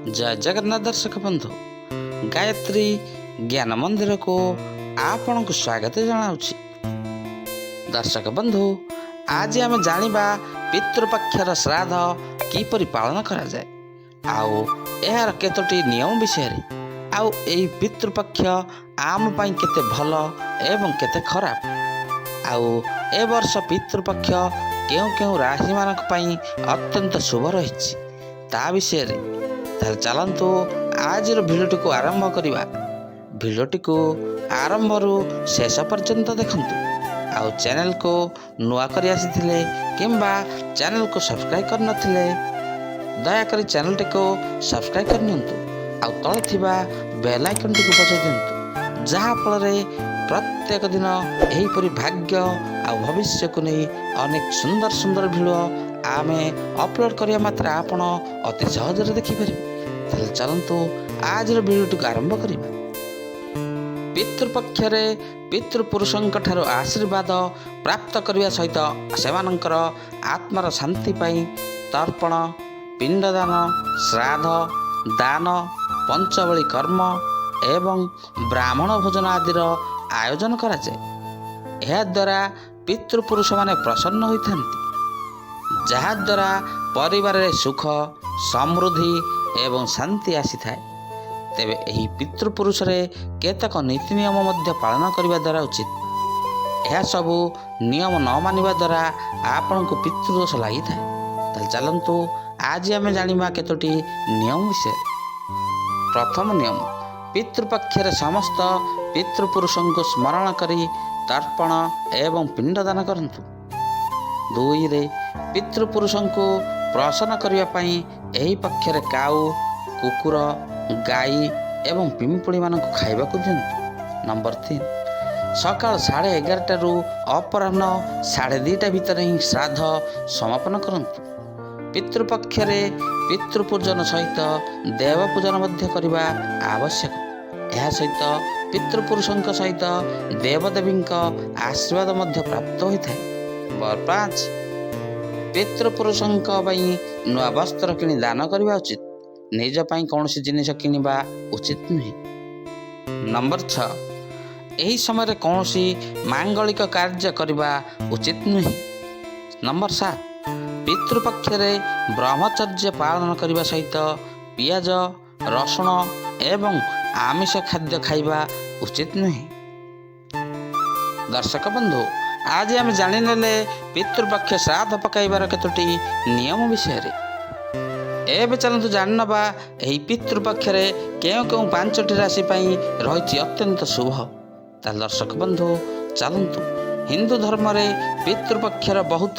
ଜୟ ଜଗନ୍ନାଥ ଦର୍ଶକ ବନ୍ଧୁ, ଗାୟତ୍ରୀ ଜ୍ଞାନ ମନ୍ଦିରକୁ ଆପଣଙ୍କୁ ସ୍ୱାଗତ ଜଣାଉଛି। ଦର୍ଶକ ବନ୍ଧୁ, ଆଜି ଆମେ ଜାଣିବା ପିତୃପକ୍ଷର ଶ୍ରାଦ୍ଧ କିପରି ପାଳନ କରାଯାଏ ଆଉ ଏହାର କେତୋଟି ନିୟମ ବିଷୟରେ, ଆଉ ଏହି ପିତୃପକ୍ଷ ଆମ ପାଇଁ କେତେ ଭଲ ଏବଂ କେତେ ଖରାପ, ଆଉ ଏ ବର୍ଷ ପିତୃପକ୍ଷ କେଉଁ କେଉଁ ରାଶିମାନଙ୍କ ପାଇଁ ଅତ୍ୟନ୍ତ ଶୁଭ ରହିଛି ତା ବିଷୟରେ। ତାହେଲେ ଚାଲନ୍ତୁ ଆଜିର ଭିଡ଼ିଓଟିକୁ ଆରମ୍ଭ କରିବା। ଭିଡ଼ିଓଟିକୁ ଆରମ୍ଭରୁ ଶେଷ ପର୍ଯ୍ୟନ୍ତ ଦେଖନ୍ତୁ, ଆଉ ଚ୍ୟାନେଲକୁ ନୂଆ କରି ଆସିଥିଲେ କିମ୍ବା ଚ୍ୟାନେଲକୁ ସବସ୍କ୍ରାଇବ୍ କରିନଥିଲେ ଦୟାକରି ଚ୍ୟାନେଲଟିକୁ ସବସ୍କ୍ରାଇବ୍ କରିନିଅନ୍ତୁ ଆଉ ତଳେ ଥିବା ବେଲ୍ ଆଇକନ୍ଟିକୁ ବଜାଇ ଦିଅନ୍ତୁ, ଯାହାଫଳରେ ପ୍ରତ୍ୟେକ ଦିନ ଏହିପରି ଭାଗ୍ୟ ଆଉ ଭବିଷ୍ୟକୁ ନେଇ ଅନେକ ସୁନ୍ଦର ସୁନ୍ଦର ଭିଡ଼ିଓ ଆମେ ଅପଲୋଡ଼ କରିବା ମାତ୍ରେ ଆପଣ ଅତି ସହଜରେ ଦେଖିପାରିବେ। ତାହେଲେ ଚାଲନ୍ତୁ ଆଜିର ଭିଡ଼ିଓଟିକୁ ଆରମ୍ଭ କରିବା। ପିତୃପକ୍ଷରେ ପିତୃପୁରୁଷଙ୍କ ଠାରୁ ଆଶୀର୍ବାଦ ପ୍ରାପ୍ତ କରିବା ସହିତ ସେମାନଙ୍କର ଆତ୍ମାର ଶାନ୍ତି ପାଇଁ ତର୍ପଣ, ପିଣ୍ଡଦାନ, ଶ୍ରାଦ୍ଧ ଦାନ, ପଞ୍ଚବଳି କର୍ମ ଏବଂ ବ୍ରାହ୍ମଣ ଭୋଜନ ଆଦିର ଆୟୋଜନ କରାଯାଏ। ଏହାଦ୍ୱାରା ପିତୃପୁରୁଷମାନେ ପ୍ରସନ୍ନ ହୋଇଥାନ୍ତି, ଯାହାଦ୍ୱାରା ପରିବାରରେ ସୁଖ, ସମୃଦ୍ଧି ଏବଂ ଶାନ୍ତି ଆସିଥାଏ। ତେବେ ଏହି ପିତୃପୁରୁଷରେ କେତେକ ନୀତି ନିୟମ ମଧ୍ୟ ପାଳନ କରିବା ଦ୍ୱାରା ଉଚିତ। ଏହା ସବୁ ନିୟମ ନ ମାନିବା ଦ୍ୱାରା ଆପଣଙ୍କୁ ପିତୃଦୋଷ ଲାଗିଥାଏ। ତାହେଲେ ଚାଲନ୍ତୁ ଆଜି ଆମେ ଜାଣିବା କେତୋଟି ନିୟମ ବିଷୟରେ। ପ୍ରଥମ ନିୟମ, ପିତୃପକ୍ଷରେ ସମସ୍ତ ପିତୃପୁରୁଷଙ୍କୁ ସ୍ମରଣ କରି ତର୍ପଣ ଏବଂ ପିଣ୍ଡଦାନ କରନ୍ତୁ। ଦୁଇରେ, ପିତୃପୁରୁଷଙ୍କୁ ପ୍ରସନ୍ନ କରିବା ପାଇଁ ଏହି ପକ୍ଷରେ କାଉ, କୁକୁର, ଗାଈ ଏବଂ ପିମ୍ପୁଡ଼ିମାନଙ୍କୁ ଖାଇବାକୁ ଦିଅନ୍ତୁ। ନମ୍ବର 3, ସକାଳ 11:30ରୁ ଅପରାହ୍ନ 2:30 ଭିତରେ ହିଁ ଶ୍ରାଦ୍ଧ ସମାପନ କରନ୍ତୁ। ପିତୃପକ୍ଷରେ ପିତୃପୂଜନ ସହିତ ଦେବପୂଜନ ମଧ୍ୟ କରିବା ଆବଶ୍ୟକ। ଏହା ସହିତ ପିତୃପୁରୁଷଙ୍କ ସହିତ ଦେବଦେବୀଙ୍କ ଆଶୀର୍ବାଦ ମଧ୍ୟ ପ୍ରାପ୍ତ ହୋଇଥାଏ। ନମ୍ବର 5, ପିତୃପୁରୁଷଙ୍କ ପାଇଁ ନୂଆ ବସ୍ତ୍ର କିଣି ଦାନ କରିବା ଉଚିତ। ନିଜ ପାଇଁ କୌଣସି ଜିନିଷ କିଣିବା ଉଚିତ ନୁହେଁ। ନମ୍ବର 6, ଏହି ସମୟରେ କୌଣସି ମାଙ୍ଗଳିକ କାର୍ଯ୍ୟ କରିବା ଉଚିତ ନୁହେଁ। ନମ୍ବର 7, ପିତୃପକ୍ଷରେ ବ୍ରହ୍ମଚର୍ଯ୍ୟ ପାଳନ କରିବା ସହିତ ପିଆଜ, ରସୁଣ ଏବଂ ଆମିଷ ଖାଦ୍ୟ ଖାଇବା ଉଚିତ ନୁହେଁ। ଦର୍ଶକ ବନ୍ଧୁ, ଆଜି ଆମେ ଜାଣିନେଲେ ପିତୃପକ୍ଷ ଶ୍ରାଦ୍ଧ ପକାଇବାର କେତୋଟି ନିୟମ ବିଷୟରେ। ଏବେ ଚାଲନ୍ତୁ ଜାଣିନେବା ଏହି ପିତୃପକ୍ଷରେ କେଉଁ କେଉଁ ପାଞ୍ଚଟି ରାଶି ପାଇଁ ରହିଛି ଅତ୍ୟନ୍ତ ଶୁଭ। ତାହେଲେ ଦର୍ଶକ ବନ୍ଧୁ ଚାଲନ୍ତୁ। ହିନ୍ଦୁ ଧର୍ମରେ ପିତୃପକ୍ଷର ବହୁତ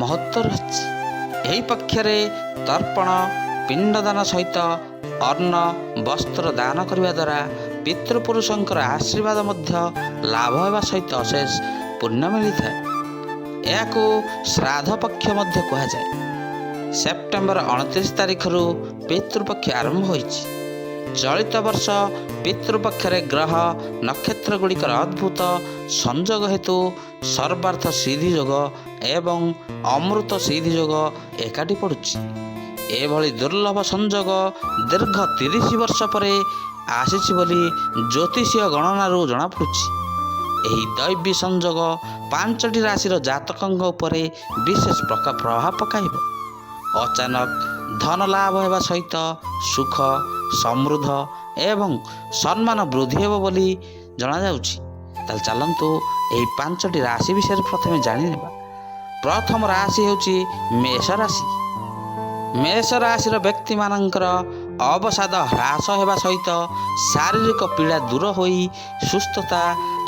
ମହତ୍ଵ ରହିଛି। ଏହି ପକ୍ଷରେ ତର୍ପଣ, ପିଣ୍ଡଦାନ ସହିତ ଅନ୍ନ, ବସ୍ତ୍ର ଦାନ କରିବା ଦ୍ୱାରା ପିତୃପୁରୁଷଙ୍କର ଆଶୀର୍ବାଦ ମଧ୍ୟ ଲାଭ ହେବା ସହିତ ଅଶେଷ ପୁଣ୍ୟ ମିଳିଥାଏ। ଏହାକୁ ଶ୍ରାଦ୍ଧ ପକ୍ଷ ମଧ୍ୟ କୁହାଯାଏ। ସେପ୍ଟେମ୍ବର 29 ତାରିଖରୁ ପିତୃପକ୍ଷ ଆରମ୍ଭ ହୋଇଛି। ଚଳିତ ବର୍ଷ ପିତୃପକ୍ଷରେ ଗ୍ରହ ନକ୍ଷତ୍ର ଗୁଡ଼ିକର ଅଦ୍ଭୁତ ସଂଯୋଗ ହେତୁ ସର୍ବାର୍ଥ ସିଦ୍ଧି ଯୋଗ ଏବଂ ଅମୃତ ସିଦ୍ଧି ଯୋଗ ଏକାଠି ପଡ଼ୁଛି। ଏଭଳି ଦୁର୍ଲଭ ସଂଯୋଗ ଦୀର୍ଘ 30 ବର୍ଷ ପରେ ଆସିଛି ବୋଲି ଜ୍ୟୋତିଷୀୟ ଗଣନାରୁ ଜଣାପଡ଼ୁଛି। ଏହି ଦୈବୀ ସଂଯୋଗ ପାଞ୍ଚଟି ରାଶିର ଜାତକଙ୍କ ଉପରେ ବିଶେଷ ପ୍ରଭାବ ପକାଇବ। ଅଚାନକ ଧନ ଲାଭ ହେବା ସହିତ ସୁଖ, ସମୃଦ୍ଧ ଏବଂ ସମ୍ମାନ ବୃଦ୍ଧି ହେବ ବୋଲି ଜଣାଯାଉଛି। ତାହେଲେ ଚାଲନ୍ତୁ ଏହି ପାଞ୍ଚଟି ରାଶି ବିଷୟରେ ପ୍ରଥମେ ଜାଣିନେବା। ପ୍ରଥମ ରାଶି ହେଉଛି ମେଷ ରାଶି। ମେଷ ରାଶିର ବ୍ୟକ୍ତିମାନଙ୍କର ଅବସାଦ ହ୍ରାସ ହେବା ସହିତ ଶାରୀରିକ ପୀଡ଼ା ଦୂର ହୋଇ ସୁସ୍ଥତା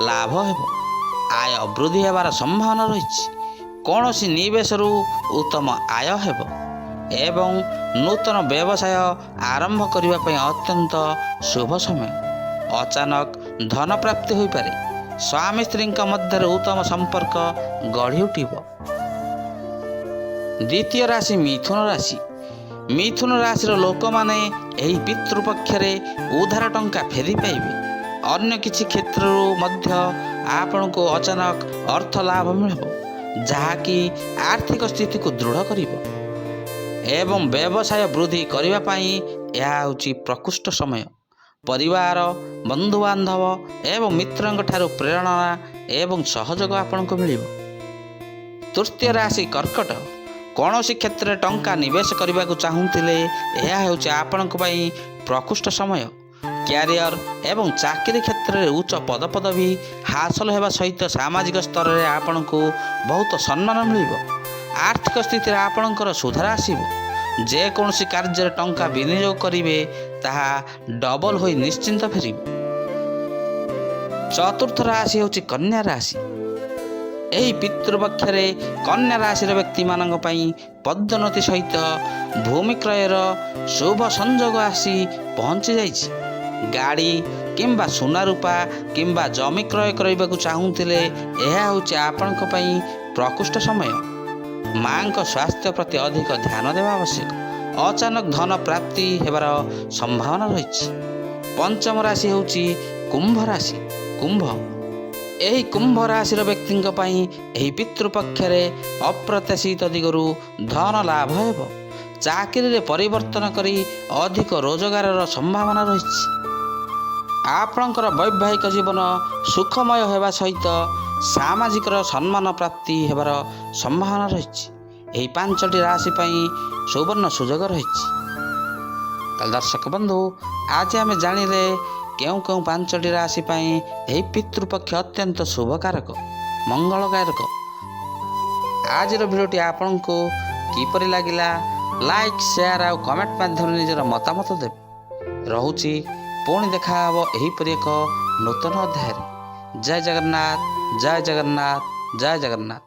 ଲାଭ ହେବ। ଆୟ ବୃଦ୍ଧି ହେବାର ସମ୍ଭାବନା ରହିଛି। କୌଣସି ନିବେଶରୁ ଉତ୍ତମ ଆୟ ହେବ ଏବଂ ନୂତନ ବ୍ୟବସାୟ ଆରମ୍ଭ କରିବା ପାଇଁ ଅତ୍ୟନ୍ତ ଶୁଭ ସମୟ। ଅଚାନକ ଧନ ପ୍ରାପ୍ତି ହୋଇପାରେ। ସ୍ୱାମୀ ସ୍ତ୍ରୀଙ୍କ ମଧ୍ୟରେ ଉତ୍ତମ ସମ୍ପର୍କ ଗଢ଼ି ଉଠିବ। ଦ୍ୱିତୀୟ ରାଶି ମିଥୁନ ରାଶି। ମିଥୁନ ରାଶିର ଲୋକମାନେ ଏହି ପିତୃପକ୍ଷରେ ଉଧାର ଟଙ୍କା ଫେରି ପାଇବେ। ଅନ୍ୟ କିଛି କ୍ଷେତ୍ରରୁ ମଧ୍ୟ ଆପଣଙ୍କୁ ଅଚାନକ ଅର୍ଥ ଲାଭ ମିଳିବ, ଯାହାକି ଆର୍ଥିକ ସ୍ଥିତିକୁ ଦୃଢ଼ କରିବ ଏବଂ ବ୍ୟବସାୟ ବୃଦ୍ଧି କରିବା ପାଇଁ ଏହା ହେଉଛି ପ୍ରକୃଷ୍ଟ ସମୟ। ପରିବାର, ବନ୍ଧୁବାନ୍ଧବ ଏବଂ ମିତ୍ରଙ୍କ ଠାରୁ ପ୍ରେରଣା ଏବଂ ସହଯୋଗ ଆପଣଙ୍କୁ ମିଳିବ। ତୃତୀୟ ରାଶି କର୍କଟ। କୌଣସି କ୍ଷେତ୍ରରେ ଟଙ୍କା ନିବେଶ କରିବାକୁ ଚାହୁଁଥିଲେ ଏହା ହେଉଛି ଆପଣଙ୍କ ପାଇଁ ପ୍ରକୃଷ୍ଟ ସମୟ। କ୍ୟାରିୟର ଏବଂ ଚାକିରି କ୍ଷେତ୍ରରେ ଉଚ୍ଚ ପଦପଦବୀ ହାସଲ ହେବା ସହିତ ସାମାଜିକ ସ୍ତରରେ ଆପଣଙ୍କୁ ବହୁତ ସମ୍ମାନ ମିଳିବ। ଆର୍ଥିକ ସ୍ଥିତିରେ ଆପଣଙ୍କର ସୁଧାର ଆସିବ। ଯେକୌଣସି କାର୍ଯ୍ୟରେ ଟଙ୍କା ବିନିଯୋଗ କରିବେ, ତାହା ଡବଲ ହୋଇ ନିଶ୍ଚିନ୍ତ ଫେରିବ। ଚତୁର୍ଥ ରାଶି ହେଉଛି କନ୍ୟା ରାଶି। ଏହି ପିତୃପକ୍ଷରେ କନ୍ୟା ରାଶିର ବ୍ୟକ୍ତିମାନଙ୍କ ପାଇଁ ପଦୋନ୍ନତି ସହିତ ଭୂମି କ୍ରୟର ଶୁଭ ସଂଯୋଗ ଆସି ପହଞ୍ଚି ଯାଇଛି। ଗାଡ଼ି କିମ୍ବା ସୁନା ରୂପା କିମ୍ବା ଜମି କ୍ରୟ କରିବାକୁ ଚାହୁଁଥିଲେ ଏହା ହେଉଛି ଆପଣଙ୍କ ପାଇଁ ପ୍ରକୃଷ୍ଟ ସମୟ। ମାଙ୍କ ସ୍ୱାସ୍ଥ୍ୟ ପ୍ରତି ଅଧିକ ଧ୍ୟାନ ଦେବା ଆବଶ୍ୟକ। ଅଚାନକ ଧନ ପ୍ରାପ୍ତି ହେବାର ସମ୍ଭାବନା ରହିଛି। ପଞ୍ଚମ ରାଶି ହେଉଛି କୁମ୍ଭ ରାଶି, କୁମ୍ଭ। ଏହି କୁମ୍ଭ ରାଶିର ବ୍ୟକ୍ତିଙ୍କ ପାଇଁ ଏହି ପିତୃପକ୍ଷରେ ଅପ୍ରତ୍ୟାଶିତ ଦିଗରୁ ଧନ ଲାଭ ହେବ। ଚାକିରିରେ ପରିବର୍ତ୍ତନ କରି ଅଧିକ ରୋଜଗାରର ସମ୍ଭାବନା ରହିଛି। ଆପଣଙ୍କର ବୈବାହିକ ଜୀବନ ସୁଖମୟ ହେବା ସହିତ ସାମାଜିକର ସମ୍ମାନ ପ୍ରାପ୍ତି ହେବାର ସମ୍ଭାବନା ରହିଛି। ଏହି ପାଞ୍ଚଟି ରାଶି ପାଇଁ ସୁବର୍ଣ୍ଣ ସୁଯୋଗ ରହିଛି। ତାହେଲେ ଦର୍ଶକ ବନ୍ଧୁ, ଆଜି ଆମେ ଜାଣିଲେ କେଉଁ କେଉଁ ପାଞ୍ଚଟି ରାଶି ପାଇଁ ଏହି ପିତୃପକ୍ଷ ଅତ୍ୟନ୍ତ ଶୁଭକାରକ, ମଙ୍ଗଳକାରକ। ଆଜିର ଭିଡ଼ିଓଟି ଆପଣଙ୍କୁ କିପରି ଲାଗିଲା, ଲାଇକ୍, ସେୟାର ଆଉ କମେଣ୍ଟ ମାଧ୍ୟମରେ ନିଜର ମତାମତ ଦେବେ। ରହୁଛି, ପୁଣି ଦେଖାହେବ ଏହିପରି ଏକ ନୂତନ ଅଧ୍ୟାୟରେ। ଜୟ ଜଗନ୍ନାଥ, ଜୟ ଜଗନ୍ନାଥ, ଜୟ ଜଗନ୍ନାଥ।